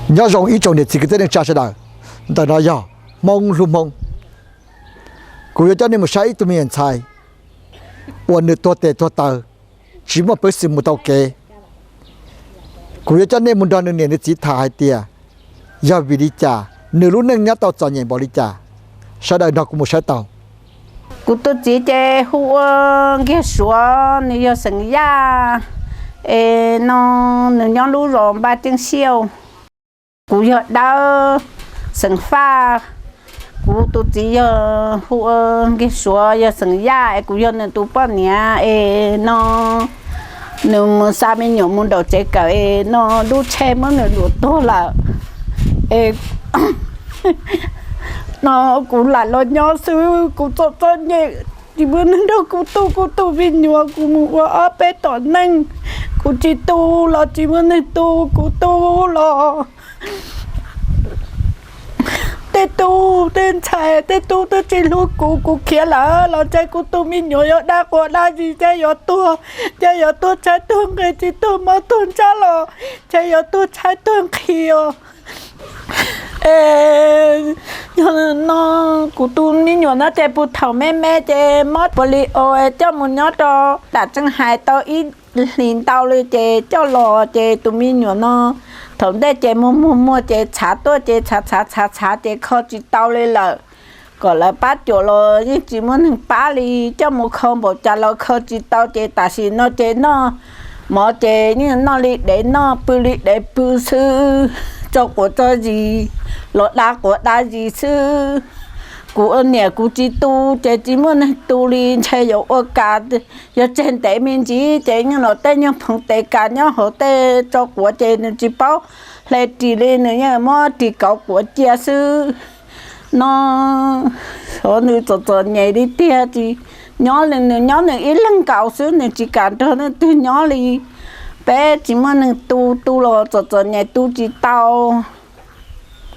Nyob zoo ib tsoom niam txiv kwv tij neej tsa sawv daws, ntawm no yog Hmoob hlub Hmoob. Kuv yuav coj nej mus saib ib tug me nyuam ntxhais uas nws tuag tes tuag taw, tsis muaj peev xwm mus tau kev. Kuv yuav coj nej mus nrog nws niam nws txiv tham hais tias yog vim li cas nws lub neej nyob tau txom nyem npaum li cas. Sawv daws nrog kuv mus saib tau. Kuv tus txiv ces hu ua Nkiag Suav, nws yog xeem Yaj, es no nws nyob lub zos Npaj Ceeb Xiaj. Kuv yog Dawb, xeem Faj. Kuv tus txiv yog hu ua Nkiag Suav, yog xeem Yaj, es kuv yog nws tus poj niam. Es no nws mus xa me nyuam mus nraum tsev kawm, es no lub tsheb muab nws luam tuag lawm. Es no kuv lam los nyob xwb, kuv txom txom nyem, tsis muaj neeg nrog kuv tu kuv tus me nyuam, kuv mus ua ob peb tom neej, kuv tsis tu los tsis muaj neeg tu, kuv tu los tej tub tej ntxhais tej tub twb tsis hlub kuv, kuv khiav lawm los ntshai kuv tus me nyuam yuav dab quas dab zis, ntshai yuav tuag, ntshai yuav tuag tshaib tuag nqhis, tsis tuag mob tuag ntsaj los ntshai yuav tuag tshaib tuag nqhis os. Es yog no kuv tus me nyuam no ces puag thaum me me ces mob polio coj mus nyob rau, tam tseeb hais tau ib hlis ntau li ces coj los ces tus me nyuam no thaum ntej ces muag muag muag ces txhav tuaj ces txhav txhav txhav txhav ces kho tsis tau li lawm. Kom lawv pab cuam los yeej tsis muaj neeg pab li, coj mus kho npaum cas los kho tsis tau ces tam sim no ces noj mov ces yeej noj li dev noj, pw li dev pw xwb, tso quav tso zis los da quav da zis xwb. Kuv ua niam kuv tsis tu ces tsis muaj neeg tu li, ntshai yuav ua kas, yog tseg ntev me ntsis ces yeej los tej nyuag phoov tes kas nyob hauv tej tso quav ces nws tsis paub hle ris li, nws yeej muab ris kauv quav cia xwb. No xyov nws txom txom nyem li tiag, tsis nyob li, nws nyob nws ib leeg nkaus xwb, nws tsis kam nrog leej twg nyob li. Peb tsis muaj neeg tu, tu los txom txom nyem tu tsis tau.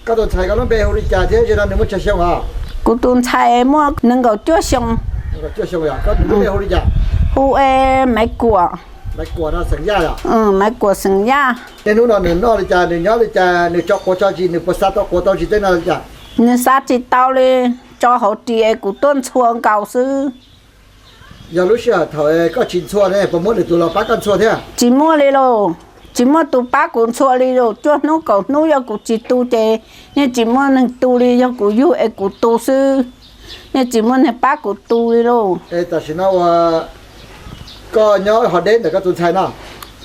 Koj tus ntxhais koj lub npe hu li cas thiab ze no nws muaj tsawg xyoo os? Kuv tus ntxhais muaj nees nkaum cuaj xyoo. Koj tus npe hu li cas? Hu Maiv Kuam. Maiv Kuam no xeem Yaj os? Maiv Kuam xeem Yaj. Niaj hnub no nws noj li cas, nws nyob li cas, nws tso quav tso zis, nws puas xa tau quav tau zis tej no li cas? Nws xa tsis tau li, tso hauv ris es kuv tuaj ntxhua nkaus xwb. Yog lub sij hawm thaum koj tsis ntxhua ne puas muaj lwm tus los pab koj ntxhua thiab? Tsis muaj li lauj, tsis muaj tus pab kuv ntxhua li lauj. Cuaj hnub kaum hnub yog kuv tsis tu ces yeej tsis muaj neeg tu li, yog kuv yug es kuv tu xwb, yeej tsis muaj neeg pab kuv tu li lauj. Es tam sim no uas koj nyob ho deb ntawm koj tus ntxhais no?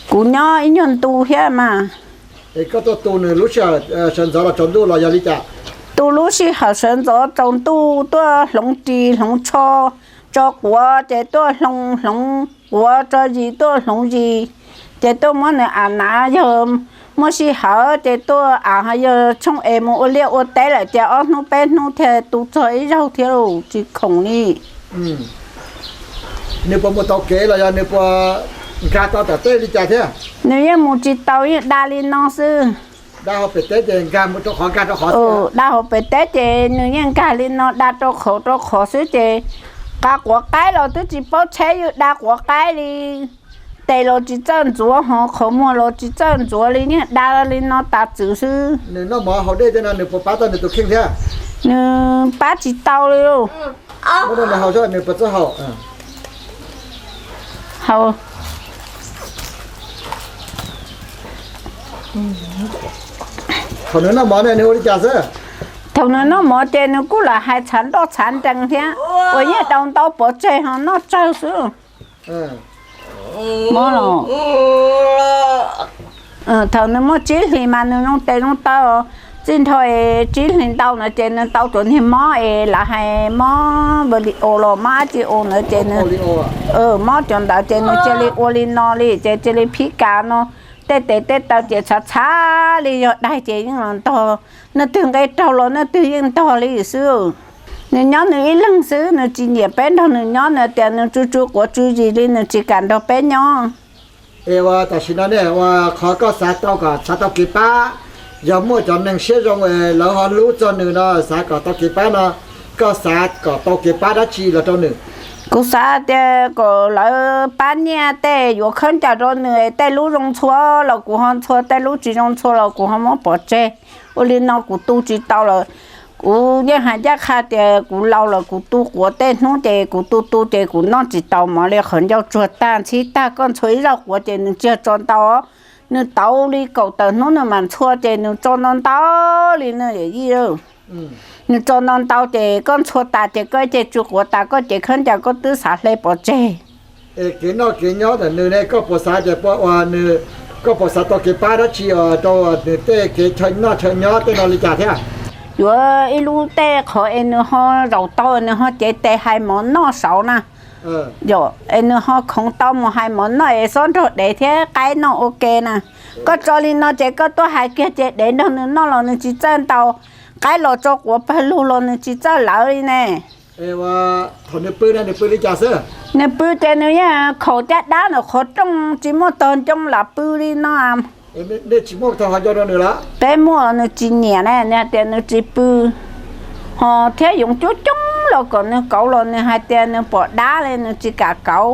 Kuv nyob ib nyuag ntu thiab mas. Es koj tuaj tu nws lub sij hawm sawv ntxov los tsaus ntuj los yog li cas? Tu lub sij hawm sawv ntxov tsaus ntuj, tuaj hloov ris hloov tsho, tso quav ces tuaj hloov, hloov quav tso zis tuaj hloov zis, ces tuaj muab nws am nav, yog muaj sij hawm ces tuaj am, yog tshooj es mus ua liaj ua teb lawm ces ob hnub peb hnub thiaj tu txog ib zaug thiab lauj, tsis khoom li. Nws puas mus tau kev los yog nws puas nkag tau tom tej li cas thiab? Nws yeej mus tsis tau, yeej da li no xwb. Da hauv pem teb ces nkag mus rau qhov nkag rau qhov. Da hauv pem teb ces nws yeej nkag li no, da rau qhov rau qhov xwb ces, qab quav qaib los twb tsis paub tsheb, yeej da quav qaib li. Tes los tsis txawj ntxuav, ho qhov muag los tsis txawj ntxuav li, yeej da li no tas txwm xwb. Nws noj mov haus dej tej no nws puas pab tau nws tus kheej thiab? Nws pab tsis tau li. Muab rau nws haus seb nws puas txawj haus. Thaum nws noj mov ne nws ua li cas xwb? Thaum nws noj mov ces nws kuj lam hais txhav nroj txhav nrees thiab, uas yeej daus ntau pov tseg ho noj tsawg xwb. Mob los, thaum nws muaj tsib hlis mas nws zoo tes zoo taw, txij nrho es tsib hlis ntau no ces nws tau cov niag mob es lawv hais mob npaws li os los mob dab tsi os ntawd ces nws, mob cov ntawd ces nws cia li ua li no li ces cia li phib kas no, tej tes tej taw ces txhav txhav li, yog daig ces yeej los ntog, leej twg nqe raug los leej twg yeej ntog li xwb. Nws nyob nws ib leeg xwb, nws tsis nyiam peb nrog nws nyob, nws tias nws tsw tsw quav tsw zis li, nws tsis kam nrog peb nyob. Es ua tam sim no ne ua qhov koj xav tau kom xav tau kev pab, yog muaj cov neeg siab zoo lawv ho hlub txog nws no xav kom tau kev pab no, koj xav kom tau kev pab dab tsi los rau nws? Kuv xav tias kom lawv pab nyiaj tej yuav khaub ncaws rau nws, tej lub zoo ntxhua los kuv ho ntxhua, tej lub tsis zoo ntxhua los kuv ho muab pov tseg. Ua li no kuv tu tsis tau lawm. Kuv yeej hais ncaj qha tias kuv laus lawm, kuv tu quav tej hnub ces kuv tu tu ces kuv noj tsis tau mov li, qhov ncauj tsuag tag ntxhib tag. Koj ntxhua ib zaug quav ces nws tsis yog tso ntau, nws tau li kaum tawm hnub nws mam ntxhua ces nws tso ntau ntau li no. Nws tso ntau ntau ces koj ntxhua tas ces koj ib ce tsw quav tas, koj cev khaub ncaws koj twb xav hle pov tseg. Es kev noj kev nyob ntawm nws ne, koj puas xav tias ua nws, koj puas xav tau kev pab dab tsi rau nws tej kev chaw noj chaw nyob tej no li cas thiab? Yuav ib lub tej qhov es nws ho zaum tau, nws ho cev tes hais mov noj saud na. Yog es nws ho khoov tau mus hais mov noj es xob nrog dev thiab qaib noj ua ke na. Koj tso li no ces koj tuaj hais kiag ces dev nrog nws noj los nws tsis txawj ntau, qaib los tso quav pawg lug los nws tsis txawj lawv li ne. Thaum nws pw na nws pw li cas xwb? Nws pw ces nws yeej khaum caj dab ntawm qhov rooj tsis muaj tog ncoo lam pw li no. Nej tsis muaj tog ncoo rau nws los? Peb muaj, nws tsis nyiam ne, nws hais tias nws tsis pw. Ho thiab yoov coob coob los kom nws kauv los nws hais tias nws pom dab li nws tsis kam kauv.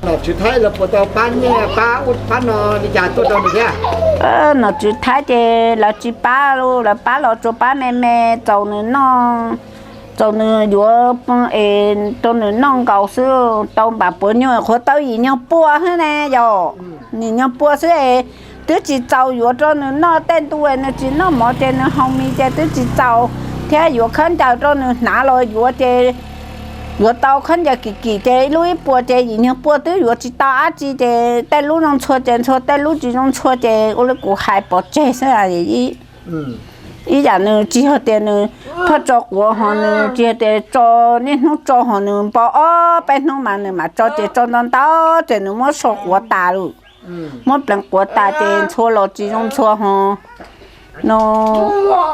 Nom tswv Thaib lawv puas tau pab nyiaj pab ub pab no li cas tuaj rau nws thiab? Nom tswv Thaib ces lawv tsis pab, lawv pab los tsuas pab me me, txaus nws noj, txaus nws yuav es rau nws noj nkaus xwb. Tau npam puav nyuag qhuav tau yim nyuag pua xwb ne yom, yim nyuag pua xwb es twb tsis txaus yuav rau nws noj. Tej ntu nws tsis noj mov ces nws haus mis ces twb tsis txaus, thiab yuav khaub ncaws rau nws hnav los yuav ces yuav tau khaub ncaws kim kim ces ib lub ib puas ces yim nyuag pua twb yuav tsis tau dab tsi ces tej lub zoo ntxhua ces ntxhua, tej lub tsis zoo ntxhua ces ua li kuv hais pov tseg xwb. Ib yam nws tsis yog tias nws phaj tso quav ho nws tsis yog tias tso niaj hnub tso ho nws npo ob peb hnub mas nws mam tso ces tso ntau ntau ces nws muab so quav tas lawm. Muab pleev quav tas ces ntxhua los tsis zoo ntxhua ho no,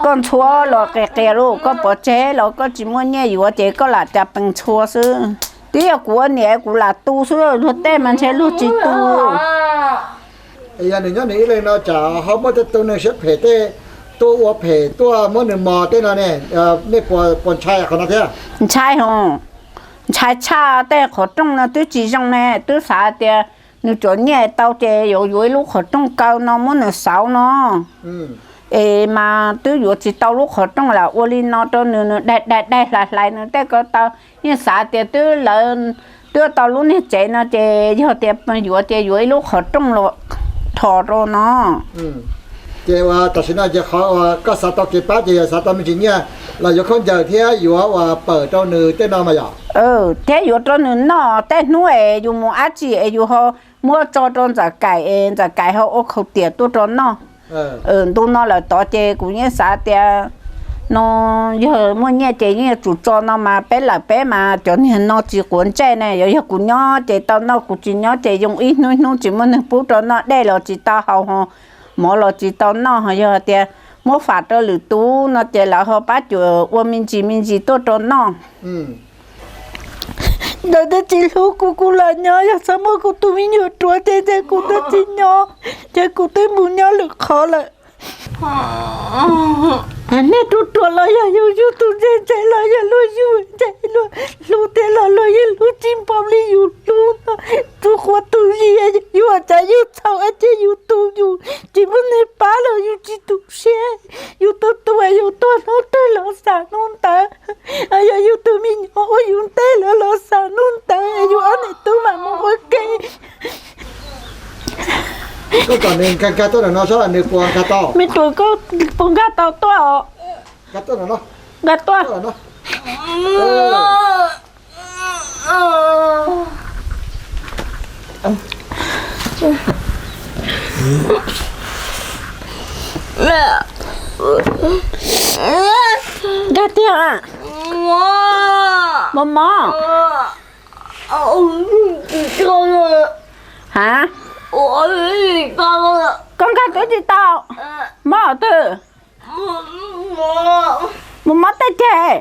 koj ntxhua los qias qias lawm, koj pov tseg los koj tsis muaj nyiaj yuav ces koj lam cas pees ntxhua xwb. Twb yog kuv ua niam kuv lam tu xwb, luag tej mas ntshe luag tsis tu. Yog nws nyob nws ib leeg no tsam ho muaj tej tug neeg siab phem tej tuaj ua phem tuaj muab nws mos tej no ne, nej puas ntshai qhov no thiab? Ntshai ho, ntshai tshaj. Tej qhov rooj no twb tsis zoo ne, twb xav tias nws cov nyiaj tau ces yuav yuav ib lub qhov rooj kaw no muab nws xauv no. Es mas twb yuav tsis tau lub qhov rooj lam ua li no rau nws, nws daig daig daig hlais hlais nws tej ko taw. Yeej xav tias twb lawv twb tau lub niag tsev no ces yog tias yuav ces yuav ib lub qhov rooj los dhos rau no. Ces ua tam sim no ces qhov uas koj xav tau kev pab ces yog xav tau me ntsis nyiaj los yuav khaub ncaws thiab yuav ua pawm rau nws tej no mas yom? Thiab yuav rau nws noj tej hnub es yus mus dab tsi es yus ho muab tso rau Ntxawm Kaim es Ntxawm Kaim ho ua khaus tiam tuaj rau noj. Ntu no lawm tod ces kuv yeej xav tias no yog muaj nyiaj ces yeej yuav tsum tso no mas peb lawm peb mas cov niag no tsis quav ntsej ne. Yog yog kuv nyob ces tau noj, kuv tsis nyob ces yoo ib hnub ib hnub tsis muaj neeg pub rau noj, dej los tsis tau haus ho mov los tsis tau noj, ho yog tias muab fam rau lwm tus no ces lawv ho pab cuam ua me ntsis me ntsis tuaj rau noj. Ntawd twb tsis hlub kuv, kuv lam nyob, yog txhob muaj kuv tus me nyuam ruam ces ntshai kuv twb tsis nyob, ces kuv twb mus nyob lwm qhov lawm. Nej ruam ruam los yog yus yug tus ntse ntse los yog luag yug ntse, luag hlub thiab los luag yeej hlub tsis npaum li yus hlub no. Tus qhuav tus zis yus ua cas yus txhaum es ces yus tu yus, tsis muaj neeg pab los yus tsis tu siab. Yus tu tu yus tuag hnub twg los xav hnub ntawd, yog yus tus me nyuam ua yus ntej lawm los xav hnub ntawd, yus ob niam tub mam mus ua ke. Koj kom nws nkag nkag tuaj ntawm no saib nws puas nkag tau. Me ruam, koj puas nkag tau tuaj os? Nkag tuaj ntawm no. Nkag tuaj. Nkag tiag. Mos mos. Ha? Koj nkag twb tsis tau. Mob twg? Mus mob tej ceg.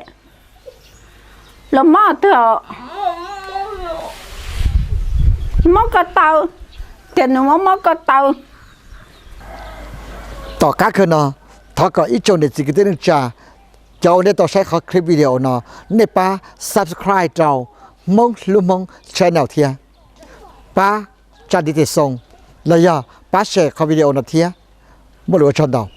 Los mob twg os? Mob ko taw. Tias nws mob mob ko taw. Tom qab kawg no, thov kom ib tsoom niam txiv kwv tij neej tsa, cov uas nej tau saib qhov clip video no, nej pab subscribe rau Hmoob Hlub Hmoob channel thiab. Pab tsa ntiv tes xoo los yog pab share qhov video no thiab. Muaj lus ua tsaug ntau.